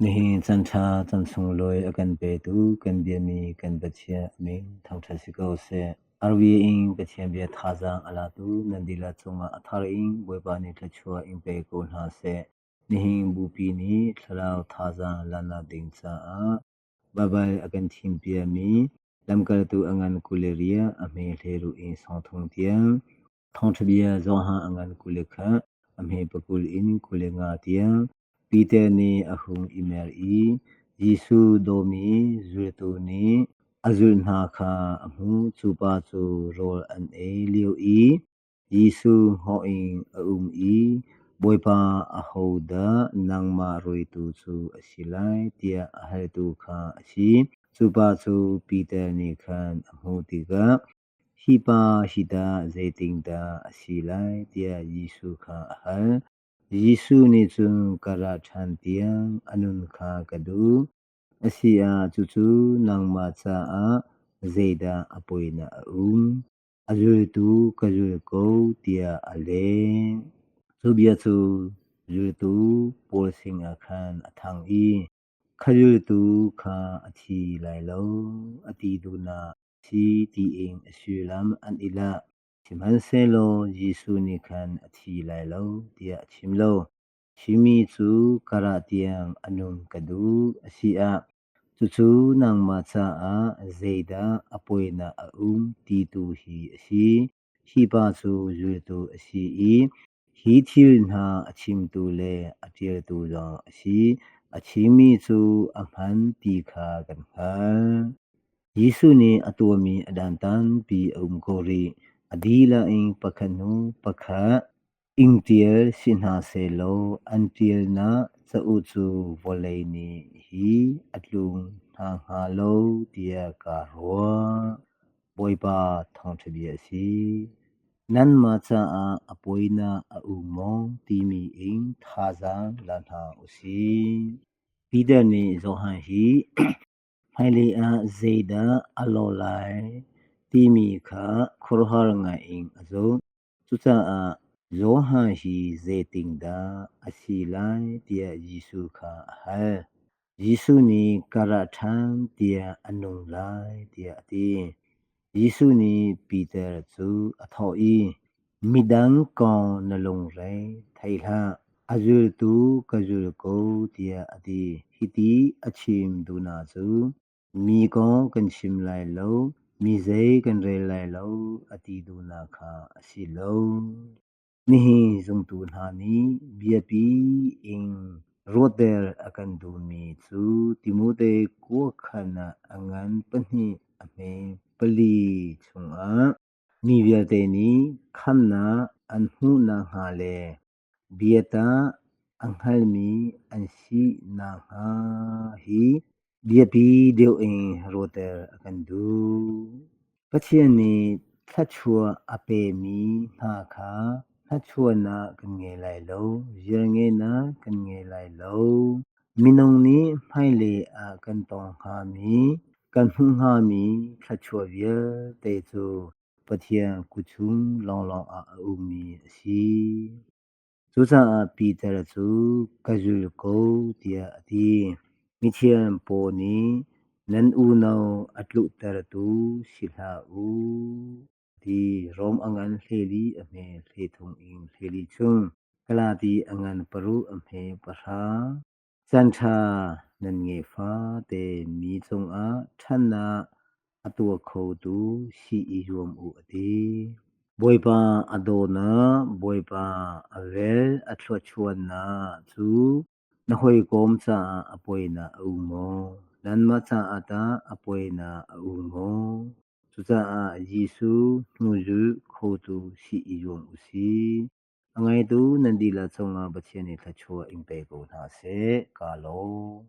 Nihin canṭha can sunglawi a kan petu kan biami kan Pathian a min thangṭhat si ko seh. RVA in Pathian bia thazaang a latu nan dihlak cungah a thar in Bawipa nih thluachuah in pe ko hna seh. Nihin Bupi nih thlarau thazaang laknak ding caah Baibal a kan thimpiakmi lamkaltu a ngan 24 a hme 16 in 30 tiang, Thawngṭha bia Johan a ngan 21 a hme 20 in 25 tiang, Piter nih a hung i mer i Jesuh dawmi zultu nih a zulh hna kha a hmuh. Cu pa cu rawl an ei lio i Jesuh hnawh in a um i, Bawipa, ahodah nangmah rawitu cu a si lai tiah a haltu kha a si. Cu pa cu Piter nih khan a hmuh tikah, Hi pa hi tah zeitindah a si lai tiah Jesuh kha a hal. Jesuh nih cun ka ra ṭhan tiang a nun kha ka duh. A si ah cucu nangmah caah zeidah a poinak a um? A zultu ka zul ko tiah a leh. Cu bia cu zultu pawl sinah khan a thang i kha zultu kha a thi lai lo a ti duhnak a si tiin a sullam an i lah. Sihmanhsehlaw Jesuh nih khan a thi lai lo tiah a chim lo. Chimmi cu ka ra tiang a nun ka duh a si ah cucu nangmah caah zeidah a poinak a um ti tu hi a si. Hi pa cu zultu a si i hi thil hna a chimtu le a ṭialtu zong a si. A chimmi cu a hman ti kha kan hngalh. Jesuh nih a tuahmi a dan tampi a um ko rih. A dihlak in pakhat hnu pakhat ing ṭial si hna sehlaw an ṭialnak cauk cu vawlei nih hi a tlung hna hnga lo tiah kaa ruah. Bawipa thawngṭha bia a si. Nanmah caah a poinak a um maw timi in thazaang la hna u sih. Peter nih Johan hi Hmailei ah zeidah a lawh lai timi kha khuaruahhar ngaiin a zoh. Cucaah Johan hi zeitindah a si lai tiah Jesuh kha a hal. Jesuh nih ka ra ṭhan tiah a nung lai tiah a ti. Jesuh nih Piter cu a thawh i, Midang kong na lungre thei hlah, a zultu ka zul ko tiah a ti. Hiti a chim duhnak cu mi kong kan chim lai lo, mi zei kan rel lai lo a ti duhnak kha a si lo. Nihin zumtu hna nih biapi in ruahter a kan duhmi cu Timote kuakhan ah a ngan pahnih a hme pali chungah Mi vialte nih khamnak an hmuh nakhnga le biatak a hngalmi an si nakhnga hi biapi deuh in ruahter a kan duh. Pathian nih thluachuah a pemi hna kha thluachuahnak kan ngei lai lo, ziarngeihnak kan ngei lai lo. Minung nih hmailei ah kan tong hngami, kan hmuh hngami thluachuah vialte cu Pathian kutchung lawnglawng ah a ummi a si. Cucaah Peter cu ka zul ko tiah a ti. Mithiang Paul nih nan unau a tluktertu si hlah u ti Rom a ngan 14 a hme 33 in 14 chung, Galati a ngan 6 a hme 10. Caanṭha nan ngeih fate mi cungah ṭhatnak a tuah khotu si i zuam u a ti. Bawipa a dawtnak, Bawipa a vel a thluachuahnak cu na hawikom caah a poinak a um maw? Nanmah caah tah a poinak a um maw? Cucaah Jesuh hnuzul khotu si i zuam u sih. A ngaitu nan dihlak cungah Pathian nih thluachuah in pe ko hna seh. Kaa lawm.